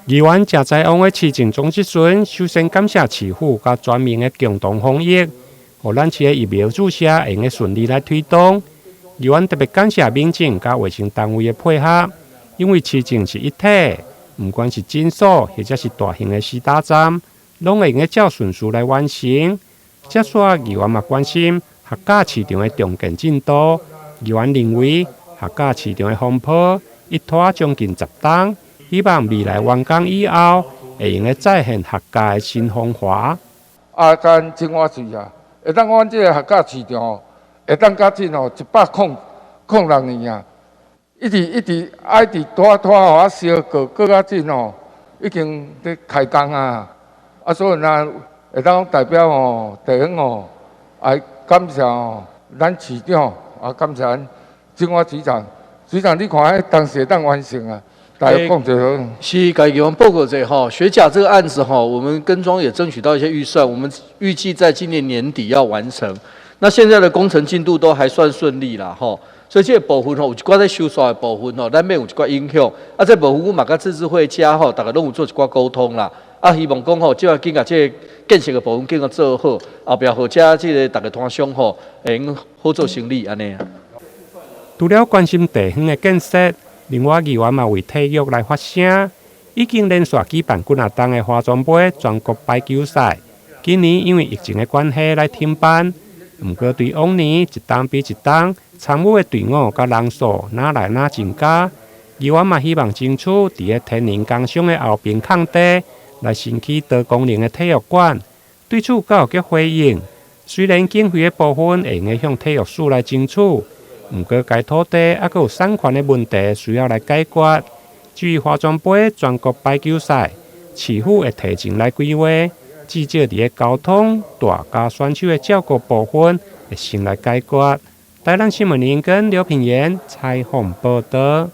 議員謝在旺的市政總質詢，首先感謝市府佮全民的共同防疫，予咱市的疫苗注射會用順利來推動。議員特別感謝民政佮衛生單位的配合，因為市政是一體，毋管是診所或者是大型的施打站，攏會用照順序來完成。接續議員嘛關心學甲市場的重建進度，議員認為學甲市場的風波已拖將近10冬，希望未來完工以後會用再現學甲的新風華。啊，咱真碗喙啊，會當阮這个學甲市場會當甲這吼106年啊，一直一直啊一直拖拖予啊燒過過較緊吼，已經咧開工啊，啊所以呢，會當代表吼地方吼，來感謝吼咱市長，啊感謝咱金華市長，市長你看彼當時會當完成啊？大家講者好。是，共議員報告者吼，學甲這個案子吼，我們跟莊也爭取到一些預算，我們預計在今年年底要完成。那現在的工程進度都還算順利啦，吼。所以這個部分吼，有一寡咧修紲的部分吼，難免有一寡影響。啊，這部分阮嘛佮自治會遮吼，逐家攏有做一寡溝通啦。啊，希望講吼，這個緊共這個建設的部分緊共做好，後壁予遮這个逐个攤商吼，會用好做生理按呢。除了關心地方的建設，另外議員嘛為體育來發聲。已經連續舉辦幾若冬的華專杯全國排球賽，今年因為疫情的關係來停辦。毋過對往年一冬比一冬參與的隊伍佮人數愈來愈增加，議員嘛希望爭取佇个天寧工商的後邊空地來新起多功能的體育館。對此教育局回應，雖然經費的部分會用向體育署來爭取，毋過該土地猶閣有產權的問題需要來解決。至於華專杯全國排球賽，市府會提前來規劃，至少佇个交通、大家選手的照顧部分會先來解決。台南新聞林跟劉品言採訪報導。